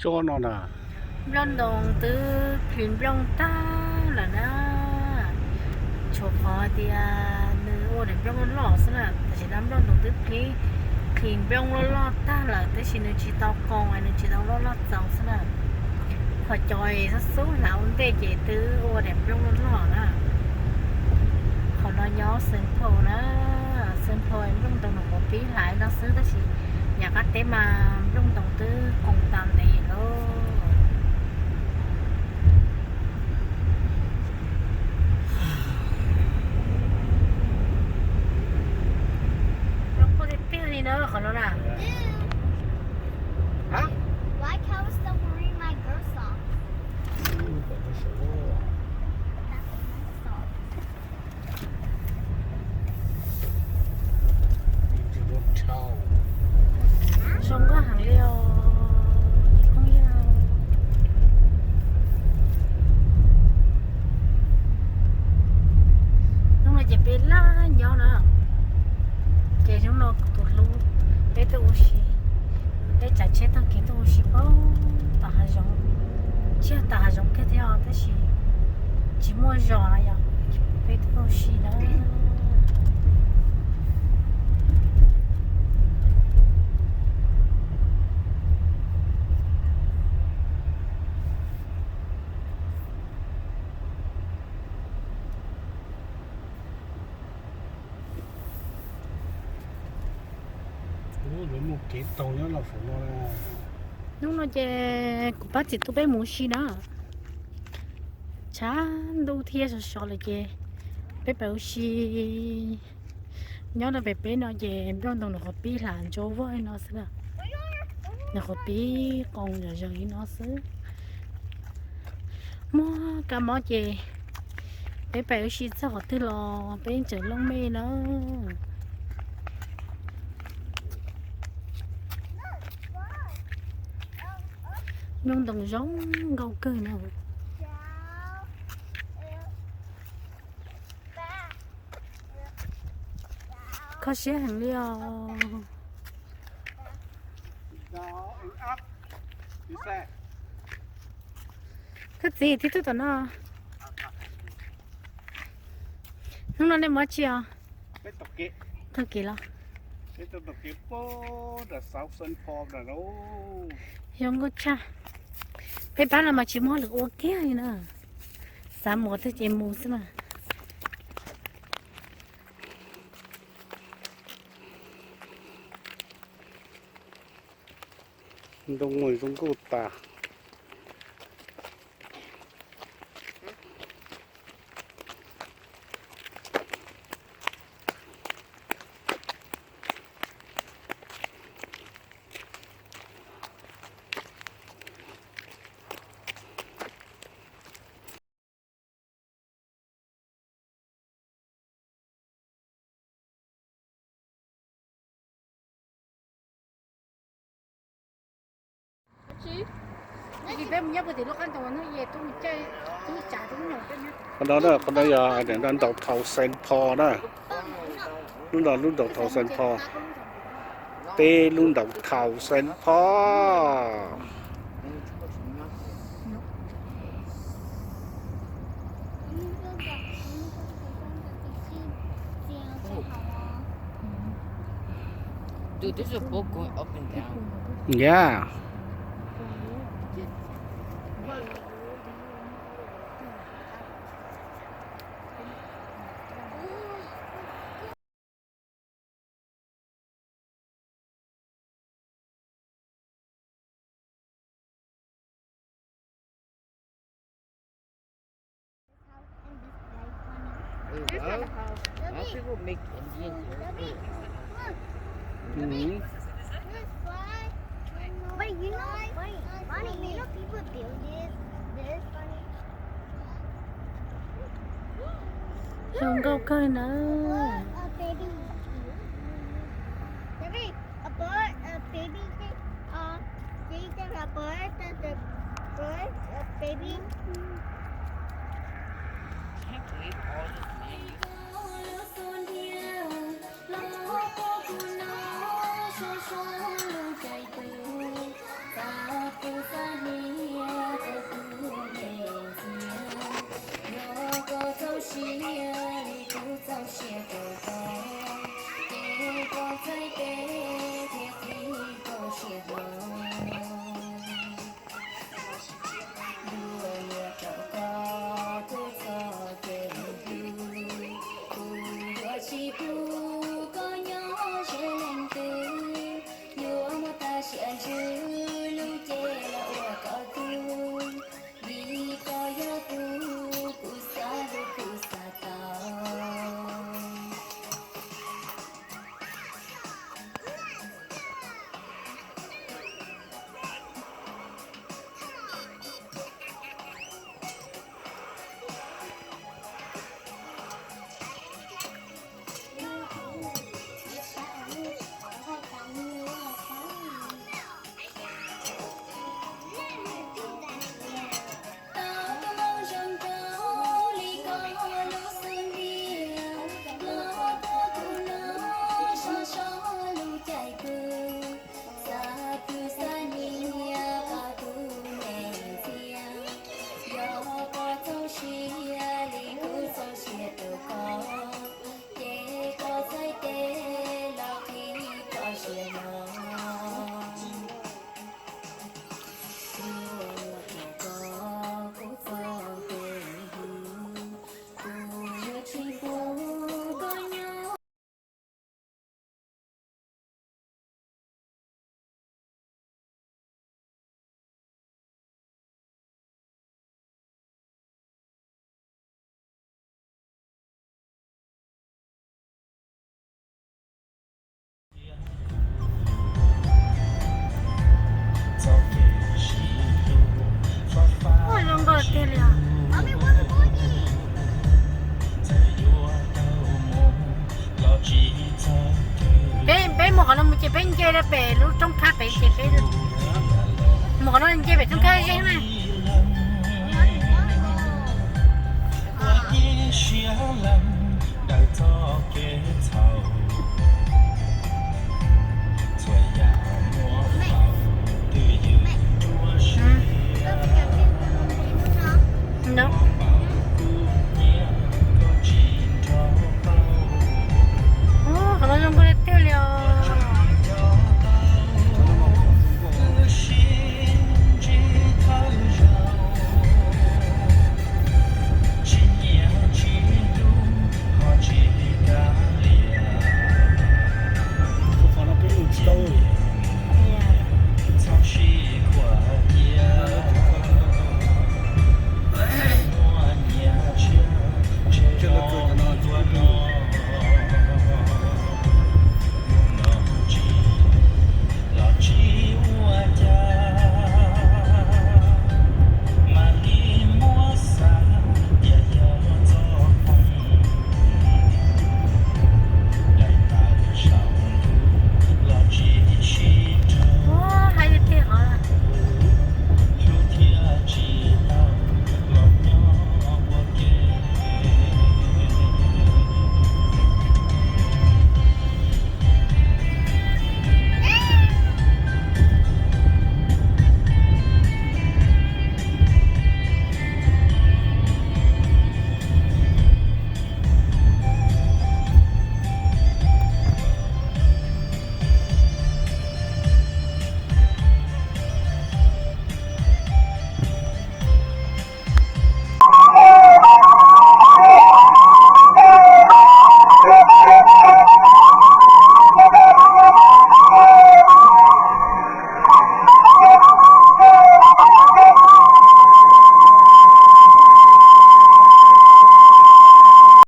Cov no na, nplooj ntoo twb plhis nplooj tag lawm na. Tshuav qhov tias nws ua daim nplooj loj loj xwb na, tam sim no nplooj ntoo twb plhis, plhis nplooj loj loj tag lawm tab sis nws tsis tau qoo, nws tsis tau loj loj txaus xwb na. Qhov cov xub xub hlav ua ntej ces twb ua daim nplooj loj loj na. Qhov no nyob Saint Paul na, Saint Paul nplooj ntoo nws qhuav pib hlav no xwb tab sis yam qab teb mas nplooj ntoo twb qoo tas ntev lawm. Los kuj tiag tiag li na qhov no na. Why Calvin's still wearing my girl socks? Zoo nkauj heev li os phooj ywg. Hnub no ces peb laj nyob na, ces hnub no kuv tus hlub peb tuaj ua si, peb tsav tsheb taug kev tuaj ua si puag tom hav zoov, tsis yog tom hav zoov kiag thiab tab sis tsis muaj zos na yom, peb tuaj ua si na. Lawv muaj kev taug nyob los saum no. Hnub no ces kuv pab txiv tub peb mus ua si na. Tshav ntuj thiab sov sov lawm ces peb pais ua si. Nyob rau pem peb no ces nplooj ntoo nws qhuav pib hlav ntsuab vog no xwb na. Nws qhuav pib qoo zom zaws li no xwb. Muaj kab mob ces peb pais ua si txog qhov twg los peb tseem looj mej na. Nplooj ntoo zoo nkauj kawg na. Kho siab heev li os. Koj txiv, tib tug tom no. Hnub no nej mus dab tsi os? Taug kev los? Zoo nkauj tshaj. Peb pab no mas tsis muaj lwm ua kiag li na. Xav mus qhov twg ces mus xwb na. Ntoo zoo nkauj tas. Qhov no, qhov no yog downtown Saint Paul na. Lub no lub downtown Saint Paul. Peb lub downtown Saint Paul. Dude, there's a boat going up and down. Yeah. Hey, bro. Why people make Indian haircuts? Mm-hmm. But you know, wait, Bonnie, you know people do this, this, Bonnie? Zoo nkauj kawg na. Abort a baby. Baby, abort a baby. Uh, they can abort the, the birth a baby. Can't believe all this money. Pem lub roob khab pem ces peb mus qhov no nce pem roob khab ze na.